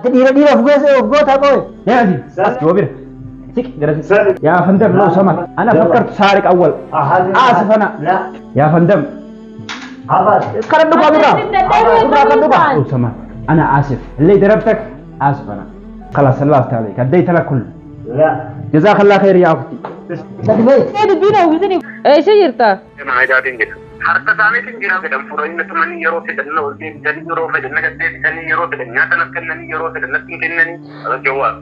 Ati dhiira dhiira of geesse of goota qoy. يا عزيز جوابير سك جرس يا فندم لو سمحت انا فكرت سارق اول اسف انا لا يا فندم عبس كردك ابو لو سمحت انا اسف اللي ضربتك اسف انا خلاص الله يفتح عليك اديت لك كله لا جزاك الله خير يا اختي Gadi ba'i. Dubbiin hawwisanii. Eessa jirta? Maayidaatiin jira. Harka isaaniitiin jira fedhan fuudhanii natti manii yeroo fedhan na ol deebisanii yeroo fedhan na gad deebisanii yeroo fedhan nyaata naf kennanii yeroo fedhan natti hin kennanii. Jawwaal.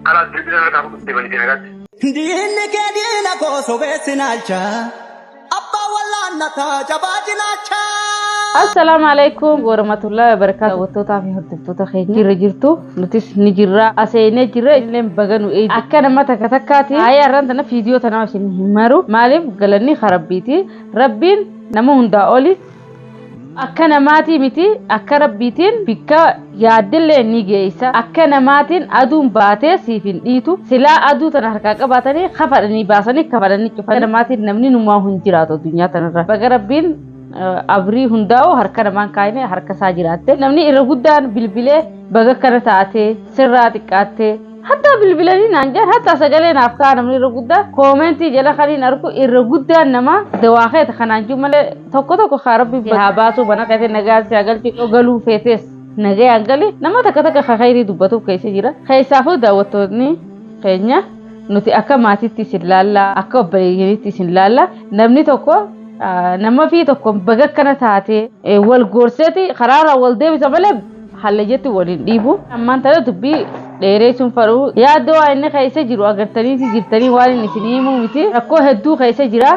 Alaas bilbila harkaa fuudhee banitee nagaatti. Diinni kee diina koo sobeessi naalcha. Abbaa wallaannataa jabaa jinaacha. Assalaamu alaikum warahmatullahi wabarakatuh. Daawwattootaa fi hordoftoota keenya jirra jirtu nutis ni jirra aseenee jirra illee baga nu eegi akka nama takka takkaati haaya har'aan tana fiidiyoo tana isin hin maru maaliif galanni rabbiiti rabbiin nama hundaa oli akka namaatii miti akka rabbiitiin bikka yaaddillee ni geessa akka namaatiin aduun baatee siif hin dhiitu silaa aduu tana harkaa qabaatanii kafadhanii baasanii kafadhanii cufanii namaatiin namni numaa hin jiraatu addunyaa tanarra baga rabbiin abrii hundaa'u harka namaan kaayine harka isaa jiraatte namni irra guddaan bilbilee baga kana taatee sirraa xiqqaattee hatta bilbilanii naan jedhan hatta sagalee naaf ka'a namni irra guddaan koomentii jala kaniin argu irra guddaan nama dawaa keeta kanaan jiru malee tokko tokko haa rabbi haa baasuu bana keete nagaa si haa galchu yoo galuu feetes nagayaan gali nama takka takka kakayrii dubbatuuf keessa jira keessaafuu daawwattoonni keenya nuti akka maatiitti isin laallaa akka obboleeyyaniitti isin laallaa namni tokko nama fi tokko baga akkana taate wal gorseeti karaarraa wal deebisa malee hallayyeetti waliin dhiibu. Ammaan tana dubbii dheereessuun fadhu yaaddoo waan inni keessa jiru agartaniiti jirtanii waan inni isin himuu miti rakkoo hedduu keessa jira.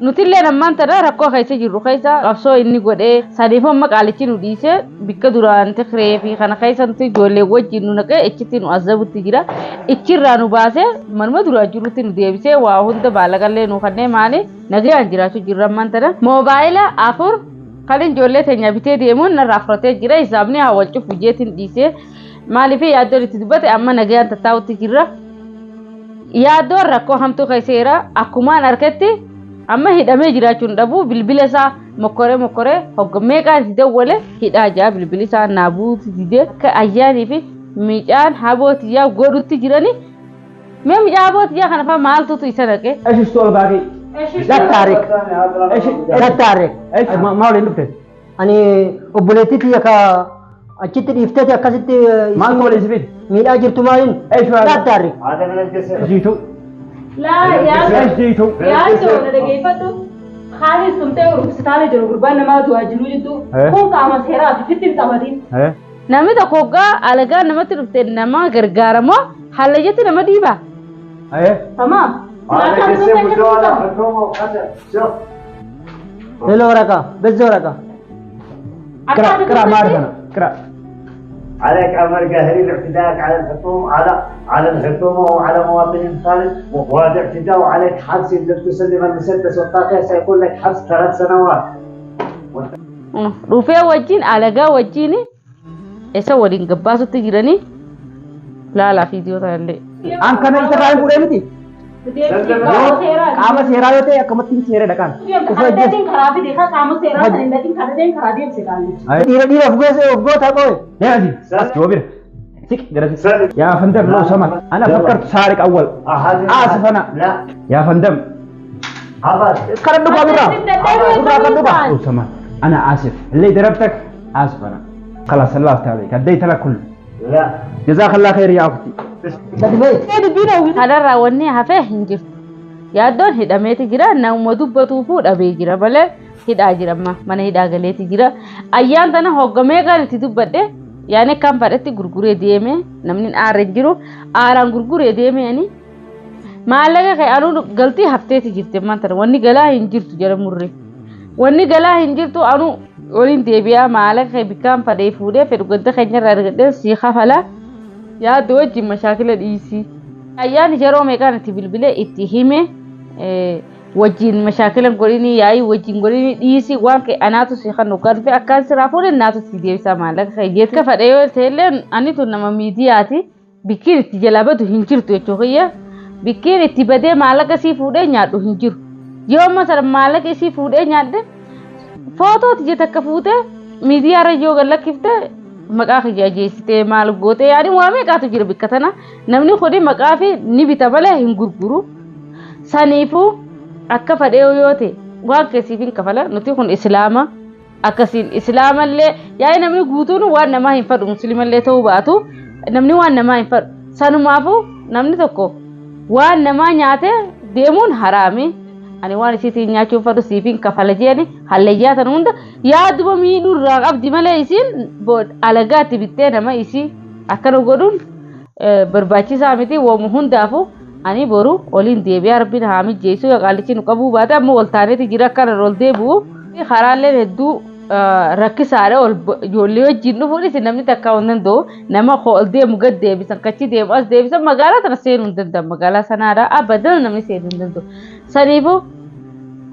Nutillee ammaan tana rakkoo keessa jirru keessa qabsoo inni godhee saniif amma qaalichi nu dhiisee bikka duraan tikiree fi kana keessa nuti ijoollee wajjin nu naqee ichitti nu azabutti jira. Ichirraa nu baasee manuma duraan jirutti nu deebisee waa hunda maallaqallee nu kannee maali nagayaan jiraachuu jirra ammaan tana. Moobaayila afur kan ijoollee teenya bitee deemuun narraa fudhatee jira hisaabni haa wal cufu jeetiin dhiisee maaliif yaaddoon itti dubbate amma nagayaan tattaa'utti jirra. Yaaddoon rakkoo hamtuu keessa jira akkumaan harkatti amma hidhamee jiraachuun dhabu bilbila isaa mokkoree mokkoree hoggameeqaan itti dawwale hidhaa jira bilbili isaa naabuuti didee akka ayyaanii fi miicaan habootiyyaa godhutti jirani mee miicaa habootiyyaa kana fa'aa maaltutu isa naqe. ايش السؤال باقي؟ La taarik. ايش La taarik. ايش ما ولين دكتور Ani obboleettii tiyya ka achitti dhiifteeti akkasitti ما انت ولا زبيد miidhaa jirtu maaliin? ايش La هذا؟ taarik. هذا من الجسر جيتو Laa yaaddo ايش جيتو؟ yaaddoo na dhageeffadhu haalli sun ta'e hospitaala jiru gurbaan namaa du'aa jiru jidduu kun qaama seeraati fitti hin taphatin. ايه Namni tokko hoggaa alagaa namatti dhufte nama gargaaramoo hallayyeetti nama dhiiba. ايه Tamaam. هذا جسم ودولة حكومة وخدم شوف Lelo waraqaa. Bezzee waraqaa. اقرا اقرا ما اعرف انا اقرا عليك امر قهري لاعتدائك على الحكومه على الحكومه وعلى مواطنين الخارج وهذا اعتداء وعليك حبس ان لم تسلم المسدس والطاقيه سيكون لك حبس 3 سنوات. Dhufee wajjin alagaa wajjin isa waliin gabbaasutti jiranii laalaa fiidiyoo tanallee. An kana isa irraa hin fuudhee miti. Qaama seeraati. Qaama seeraa yoo ta'e akkamittiin seera dhaqaan. Kana karaa fide kan qaama seeraa sana hin dhaqin kana deem karaa deemse qaalichi. Dhiira dhiira of geesse of goota qoy. يا عزيز جوابير سك جرس يا فندم لو سمحت انا فكرت سارق اول اسف انا لا يا فندم عبس كردك ابو لو سمحت انا اسف اللي ضربتك اسف انا خلاص الله يفتح عليك اديت لك كله لا جزاك الله خير يا اختي Gadi ba'i. Kanarraa wanni hafee hin jirtu. Yaaddoon hidhameeti jira nama dubbatuufuu dhabee jira malee hidhaa jira amma mana hidhaa galeeti jira. Ayyaan tana hoggamee kan itti dubbadhe yaani kan fadhetti gurguree deeme namni aarra hin jiru aaraan gurguree deeme ani maallaqa kee anuu galtii hafteeti jirti ammaan tana wanni galaa hin jirtu jala murre. Wanni galaa hin jirtu anuu waliin deebi'aa maallaqa kee bikkaan fadhee fuudhee fedhu ganda keenyarraa argadhee sii kafala yaaddu wajjin mashaakila dhiisii. Ayyaan yeroo meeqaan itti bilbilee itti hime wajjin mashaakila godhini yaa'ii wajjin godhini dhiisii waan kee anaatu si kan dhugaa dhufe akkaan siraa fuudhe naatu si deebisaa maallaqa kee jeetti. Akka fadhee yoo ta'ellee ani tun nama miidiyaati bikkiin itti jalaa badu hin jirtu jechuu kiyya bikkiin itti badee maallaqa sii fuudhee nyaadhu hin jiru. Yoo amma sana maallaqa isii fuudhee nyaadhe footoo tiyya takka fuutee miidiyaarra yoo gad lakkifte Maqaa kiyya ajjeessitee maal goote yaani waa meeqaatu jira bikka tana namni kuni maqaa fi ni bita malee hin gurguru. Saniifuu akka fadhee yoo ta'e waan keessiif hin kafala nuti kun islaama akkasiin islaamallee yaa'ii namni guutuun waan namaa hin fadhu musliimallee ta'uu baatu namni waan namaa hin fadhu sanumaafuu namni tokko waan namaa nyaate deemuun haraami. Ani waan isiitiin nyaachuu fadhu siifin kafala jeeni hallayyaa tan hunda yaaduma miidhuu irraa qabdi malee isiin alagaatti bittee nama isii akkana godhuun barbaachisaa miti woomu hundaafu ani boru oliin deebi'aa rabbiin haa mijjeessu qaalichi nu qabuu baate amma wal taaneeti jira akkana ol deebi'u karaaleen hedduu rakkisaadha ol ijoollee wajjin dhufuunis namni takka hin danda'u nama ol deemu gad deebisan kachi deemu as deebisan magaalaa tana seenuu hin danda'u magaalaa sanaadha abadan namni seenuu hin danda'u saniifuu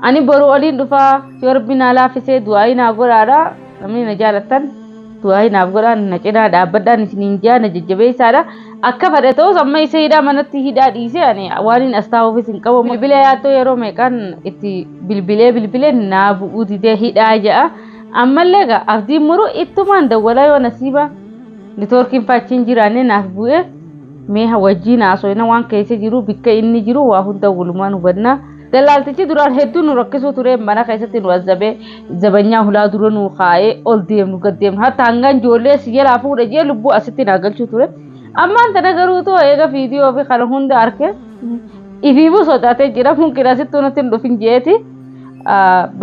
ani boru oliin dhufaa yoo rabbi naa laaffisee du'aayii naa godhaadha namni na jaalattan du'aayii naaf godhaa na cinaa dhaabbadhaan isiniin jaa na jajjabeessaadha akka fedhe ta'us amma isa hidhaa manatti hidhaa dhiisee ani waan hin as taa'uufis hin qabu bilbila yaattoo yeroo meeqaan itti bilbilee bilbilee naa bu'uu didee hidhaa ja'a ammallee egaa abdiin muru ittumaan dawwalaa yoo nasiiba nitoorkiin faachiin jiraanne naaf bu'ee mee wajjiin haasofna waan keessa jiru bikka inni jiru waa hunda walumaan hubannaa. Dallaaltichi duraan hedduu nu rakkisuu ture mana keessatti nu azabee zabanyaa hulaa dura nu kaa'ee ol deemnu gad deemnu hatta hangaan ijoollee si jalaa fuudha jee lubbuu asitti naa galchuu ture. Ammaan tana garuu too eega viidiyoo fi kana hunda arke ifiifuu sodaatee jira mumkin asittuu natti hin dhufin jeeti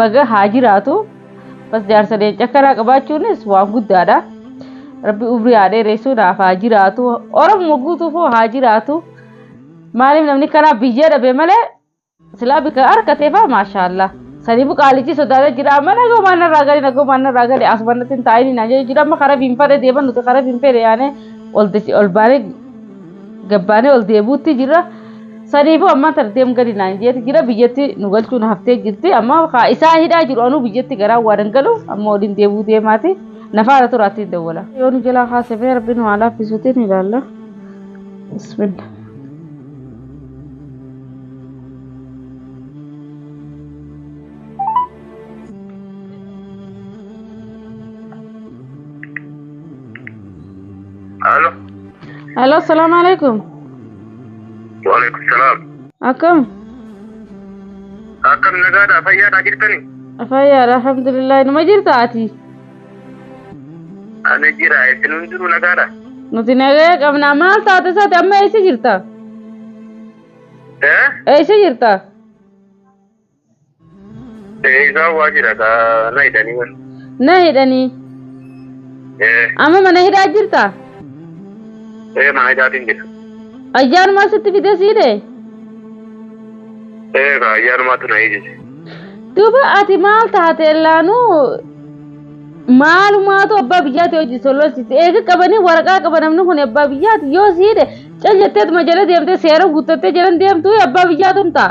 baga haa jiraatu. Bas jaarsa leenca kanaa qabaachuunis waan guddaadha. Rabbi umrii haa dheeressu naaf haa jiraatu. Oromoo guutuufuu haa jiraatu. Maaliif namni kanaa biyya dhabe malee silaa bika harkatee faa maashaallah. Saniifuu qaalichi sodaatee jira amma nagoomaan narraa gali nagoomaan narraa gali asumanatti hin taa'in naan jedhu jira amma karaa finfadhe deeman nuti karaa finfedhe yaane ol baanee gabbaanee ol deebuutti jira. Saniifuu amma tana deem gadi naan jeeti jira biyyatti nu galchuun haftee jirti amma isaa hidhaa jiru anuu biyyatti garaa waan hin galu amma waliin deebuu deemaati nafaara turaatti dawwala. Yoo nu jalaa kaasee rabbi nu haa laaffisuutiin ilaalla. Bismillah. Alo. Alo, assalamu alaikum. Waalaikum salaam. Akkam? Akkam nagaadha fayyaadha jirtani? Fayyaadha alhamdulillah. Numa jirta ati? Ani jira isin hundinuu nagaadha. Nuti nagaa qabna. Maal taate isaati amma eessa jirta? Eh? Eessa jirta? Isaan waa jira ka na hidhanii wal. Na hidhanii. Eh, Amma mana hidhaa jirta? eh mana hidhaatiin jira. Ayyaanumaa sitti fidee siidhe? Eh ka ayyaanumaatu na hiisise. Duuba ati maal taate laanuu maalumaatu abbaa biyyaati hojii sololchise eega qabanii waraqaa qaba namni kun abbaa biyyaati yoo siidhe cal jetteetuma jala deemtee seera guuttattee jalan deemtu abbaa biyyaatu hin ta'a.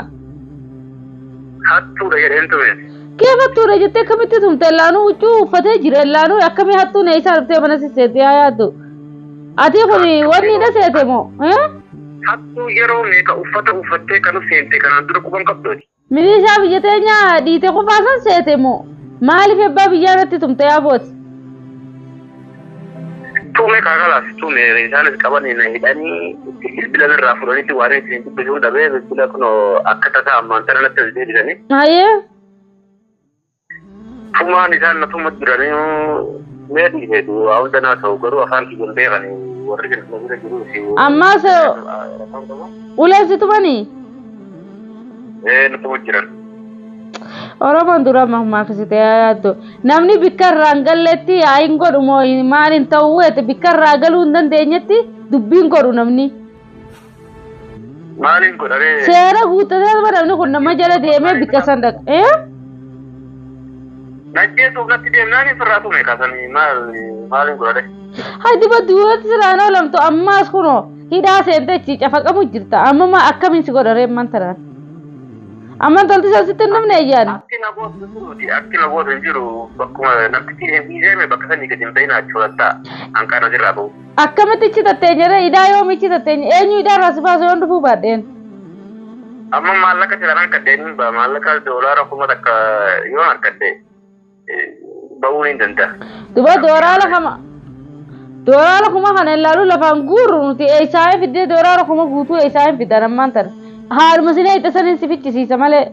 Hattuudha jedheen tume. Keef hattuudha jettee akkamitti tumte laanuu huccuu uffatee jira laanuu akkamii hattuun eessaa dhuftee mana sisseettee haa yaaddu. Ati kun wanni hidha seete moo? Hattuu yeroo meeqa uffata uffattee kan seente kanaan dura quban qabdooti. Milishaa biyya teenya dhiite qofaa san seete moo? Maaliif abbaa biyyaa irratti tumte yaabooti? Tume kaakalaas tume isaanis qabanii na hidhanii bilbila irraa fudhanitti waan ittiin dubbisuun dhabee bilbila kunoo akka tasaa ammaan tana natti as deebisanii. Hayyee. Tumaan isaan na tuma jiranii mee dhiiseetu waa hunda naa ta'u garuu afaan kiyyan beekanii warri kan na bira jiru si. Ammaas uleen si tumanii? Ee na tuma jiran. Oromoon dura mammaakisite yaaddu. Namni bikka irraa hin galletti yaa hin godhu moo maal hin ta'u weete bikka irraa galuu hin dandeenyetti dubbiin godhu namni. Maaliin godharee? Seera guuttatee namni kun nama jala deemee bikka san dhaqa. Eh? Najjeesuuf natti deemnaan ofirraa tume kaasanii maal maaliin godharee? Hay duba duubatti siraan oolamtu ammaas kunoo hidhaa seentechi cafaqamu jirta. Amma maa akkamiin si godharee ammaan tanaan? Ammaan tolti san sitti hin dhufne eeyyaan? Akki na gootu jiruuti akki na gootu hin jiru bakkuma namtichi hin dhiisee bakka sanii gadi hin ta'in achuudhatta hanqaan asirraa ba'u. Akkamitti ichi tatteenyere hidhaa yoom ichi tatteenye eenyu hidhaa irraa si baasu yoon dhufuu baadheen? Amma maallaqa siraan harkadheen hin ba'a maallaqa doolaara 1000 yoon harkadhe ba'uun hin danda'a. Duba dooraala kama Doolaara 1000 kana ilaalu lafaan guurru nuti eessaa fiddee doolaara 1000 guutuu eessaa hin fidan ammaan tana. Haaluma sinee itti saniin si fichisiisa malee.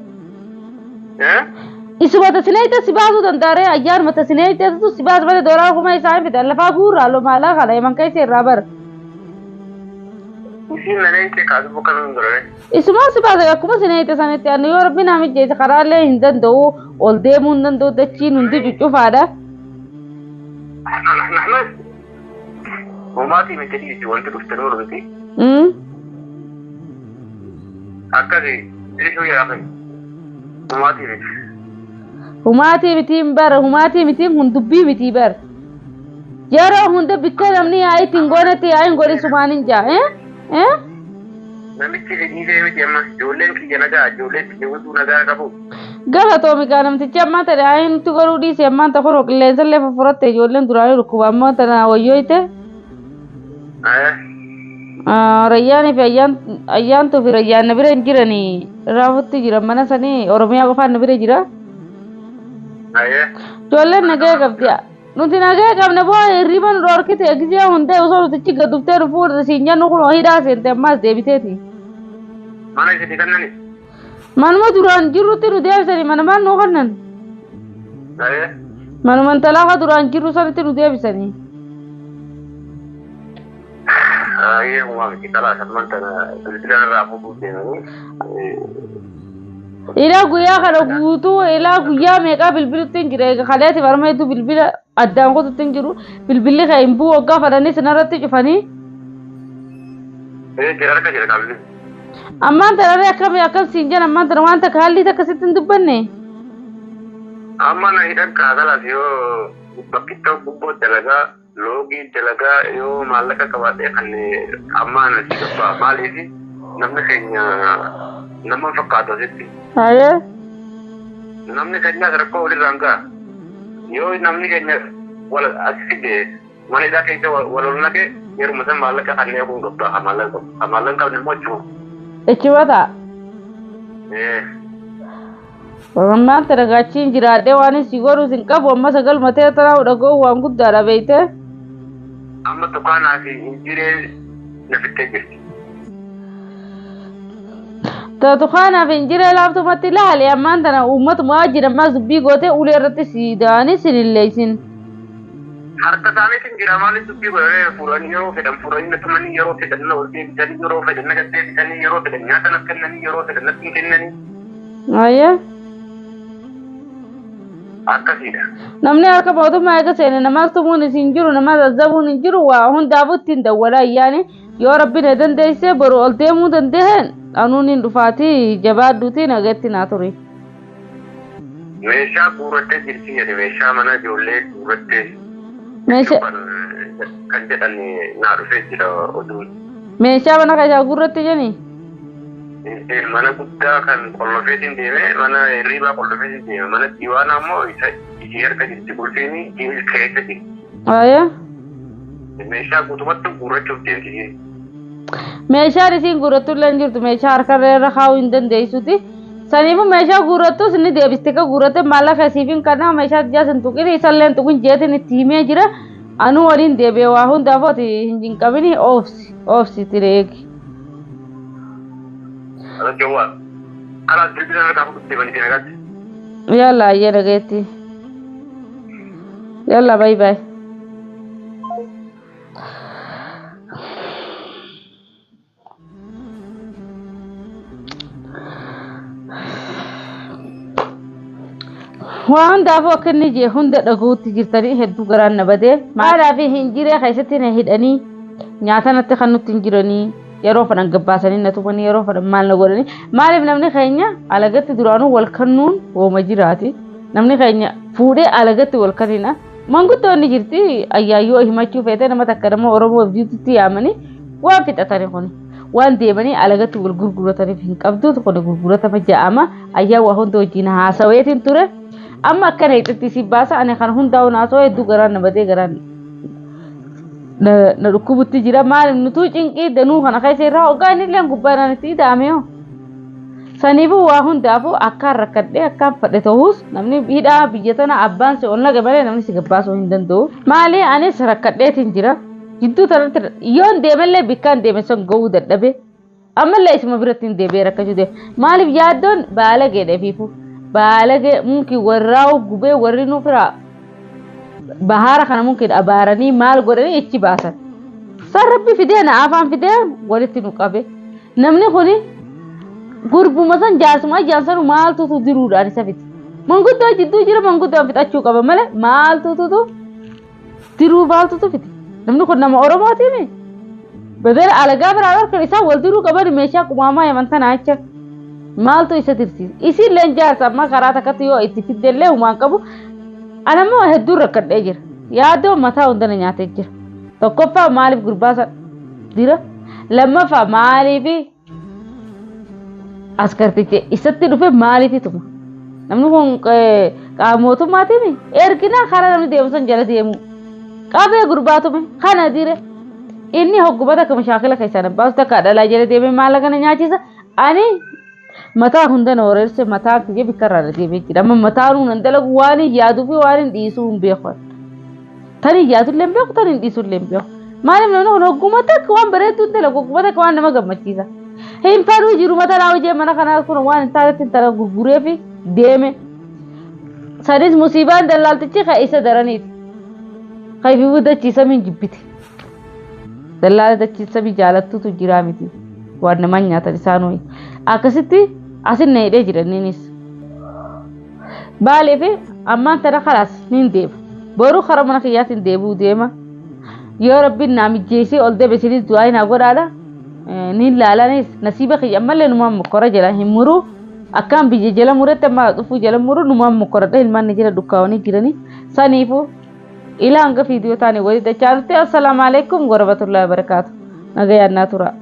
Isuma tasinee si baasuu danda'aree ayyaanuma tasinee itti si baasu malee doolaara 1000 eessaa hin fidan lafaa guurraa lomaalaa kana himan keessa irraa bara. Isiin na leeyte kaasuu bakka hin durare. Isumaan si baasa akkuma sinee itti sanitti ani yoo rabbi naa mijjeesse karaalee hin danda'u ol deemuu hin danda'u dachiin hundi cuccufaadha. Nahnu homaatii miti dhiisi wanti dhufte nuuru miti. Akkasi dhiisuu yaa homaatii miti. Humaatii mitiin bara humaatii mitiin kun dubbii mitii bara. Yeroo hunda bittee namni yaa'ii ittiin goonetti yaa'iin godhi sumaan hin jaa. Namichi dhiisee miti amma ijoolleen kiyya nagaa ijoolleen kiyya guutuu nagaa qabu. Galatoomi gaa namtichi ammaa tana yaa'iin nutti godhuu dhiise ammaan ta kunoo qilleensa illee fufuratte ijoolleen duraanii dhukkuba ammaa tana wayyooyte. Rayyaanii fi ayyaantuu fi rayyaan na bira hin jiranii raafutti jiran mana sanii Oromiyaa qofaan na bira jira. Ijoolleen nagaa qabdi. Nuti nagaa qabna boo hirriba nu dhorkite gisee hundee osoo nuti achi gad dhuftee nu fuudhe siin jennu kun hidhaa seente ammaas deebiteeti. Mana isin kennani? Manuma duraan jirrutti nu deebisanii manumaan nu kennan. Manuma intalaa duraan jirru sanitti nu deebisanii. Ayyee homaa miti kalaa salman tana bilbila irraa fuudhuuf deemanii. Ilaa guyyaa kana guutuu ilaa guyyaa meeqaa bilbilutti hin jira egaa kaleeti barma hedduu bilbila addaan kututti hin jiru bilbilli kee hin bu'u waggaa fadhanii sinarratti cufanii. Jira harka jira qabli. Ammaan tanarree akkam akkam siin jedhan ammaan tana waan takka haalli takka sitti hin dubbanne. Amma na hidhan kaakalaas yoo bakkitta gubboo dalagaa loogii dalagaa yoo maallaqa qabaatee kan ammaa na si gabbaa maaliif namni keenya nama fakkaatu asitti. Hayyee. Namni keenyas rakkoo walirraan ga'a. Yoo namni keenya wal as fide mana isaa keessa wal ol naqe yeruma san maallaqa kan eeguun gabbaa maallaqa maallaqa qabne immoo achuma. Ichuma ta'a. Ammaan tana gaachiin jiraadhee waan si godhus hin qabu amma sagaluma ta'e tanaa dhaga'u waan guddaadha beeyte. Amma tukaanaa fi injiree na fittee jirti. Tukaanaa fi injiree laaftumatti ilaali ammaan tana uummatuma wajjin ammaas dubbii gootee ulee irratti si da'anii sin illeessin. Harka isaaniitiin jira maaliif dubbii godhanii fuudhanii yeroo fedhan fuudhanii na tumanii yeroo fedhan na ol deebisanii yeroo fedhan na gad deebisanii yeroo fedhan nyaata na kennanii yeroo fedhan natti hin kennanii. Ayyee. Akkasiidha. Namni harka mootummaa eega seene namaas tumuun hin jiru namaas azzabuun hin jiru waa hundaafuu ittiin dawwalaa ayyaani yoo rabbi na dandeessee boru ol deemuu danda'een anuun hin dhufaatii jabaadhuutii nagatti naa ture. Meeshaa guurrattee jirti jedhe meeshaa mana ijoollee guurrattee. Kan jedhan naa dhufee jira oduun. Meeshaa mana keessaa guurratte jedhani? Mana guddaa kan qollofeetiin deeme mana hirribaa qollofeetiin deeme mana diiwaanaa immoo isa ishee harka jirti qulfiin keessa jirti. Ayya. Meeshaa guutumatti guurrachuuf deemti. Meeshaan isiin guurrattu illee hin jirtu meeshaa harkarra irra kaa'uu hin dandeessuti. Saniifuu meeshaa guurrattus ni deebiste ka guurratte maallaqa isiif hin kenna meeshaa ijaas hin tuqin isallee hin tuqin jeetiin itti himee jira. Anuu waliin deebi'ee waa hundaafuu ati hin qabini oofsi oofsi tireegi. Jawwaal. Kalaas bilbila harkaa fudhattee banitee nagaatti. Yalla ayyee nagaatti. Yalla bye bye. Waan hundaafuu akka inni jee hunda dhaga'uutti jirtanii hedduu garaan na badee maalaa fi hin jiree keessatti na hidhanii nyaata natti kan nutti hin jiranii yeroo fedhan gabbaasanii na tumanii yeroo fedhan maal na godhanii maaliif namni keenya alagatti duraanuu wal kennuun wooma jiraati namni keenya fuudhee alagatti wal kennina manguddoonni jirti ayyaayyoo himachuu feetee nama takka nama Oromoo jirutti yaamanii waan fixatanii kuni waan deemanii alagatti wal gurgurataniif hin qabdu kuni gurguratama ja'ama ayyaa waa hunda wajjin haasaweetiin ture. Amma akkana itti si baasa ani kan hundaa'u naasoo hedduu garaan na badee garaan na dhukkubutti jira maaliif nutuu cinqii danuu kana keessa irraa hoggaa inni illee gubbaan itti ida'ame hoo. Saniifuu waa hundaafuu akkaan rakkadhee akkaan fadhe ta'us namni hidhaa biyya tana abbaan si ol naqe malee namni si gabbaasuu hin danda'u. Maali anis rakkadheetiin jira. Jidduu tanatti yoon deemellee bikkaan deeme sun ga'uu dadhabe. Ammallee isuma biratti hin deebi'ee rakkachuu deema. Maaliif yaaddoon baalageedha fiifu. Baalagee mumkin warraa gubee warri nu firaa bahaara kana mumkin abaaranii maal godhanii ichi baasan. San rabbi fidee na afaan fidee walitti nu qabe. Namni kuni gurbuma san jaarsuma ayyaan sanu maaltutu diruudhaan isa fide. Manguddoo jidduu jira manguddoon fixachuu qaba malee maaltutu diruu maaltutu fide. Namni kun nama Oromootiimi. Badala alagaa biraa harka isaan wal diruu qaban meeshaa qumaamaa yaman tanaa jecha. Maaltu isa dirsiisa? Isiilleen jaarsa amma karaa takkatti yoo itti fiddellee humaan qabu. Anammoo hedduun rakkadhee jira. Yaaddoo mataa hundana nyaatee jira. Tokkoffaa maaliif gurbaa san dira? Lammaffaa maaliif askartichi isatti dhufe maaliif tuma? Namni kun qaama mootummaatiin erginaa karaa namni deemu san jala deemu. Qabee gurbaa tume kana dire. Inni hogguma takka mashaakila keessaa baasu takka dhalaa jala deemee maallaqa na nyaachisa. Ani mataa hunda na wareerse mataa kiyya bikka irraa na deemee jira. Amma mataa nuun hin dalagu waan hin yaaduu fi waan hin dhiisuu hin beeku. Tan hin yaadu illee hin beeku tan hin dhiisuu illee hin beeku. Maaliif namni kun hogguma takka waan bareedduu hin dalagu hogguma takka waan nama gammachiisa. Hin fedhuu jiru mataa naa hojii mana kanaa kun waan hin taanetti intala gurguree fi deeme. Sanis musiibaan dallaaltichi kan isa daraniiti. Kan ififuu dachiisamiin jibbite. Dallaala dachiisamii jaalattuutu jiraa miti. Waan namaan nyaatan isaanuu. Akkasitti asin na hidhee jira inninis. Baalee fi ammaan tana kalaas niin deema. Boruu karaa mana kiyyaatiin deebi'uu deema. Yoo rabbiin naa mijjeessee ol deebe isinis du'aa naa godhaadha. Niin laalanis nasiiba kiyya ammallee numaan mokkora jala hin muruu. Akkaan biyya jala muretti amma dhufuu jala muru numaan mokkoradha ilmaan ni jala dukkaawanii jiranii. Saniifuu ilaa hanga viidiyoo taane walii dachaanutti assalaamu alaikum warahmatullahi wabarakaatu. Nagayaan naa tura.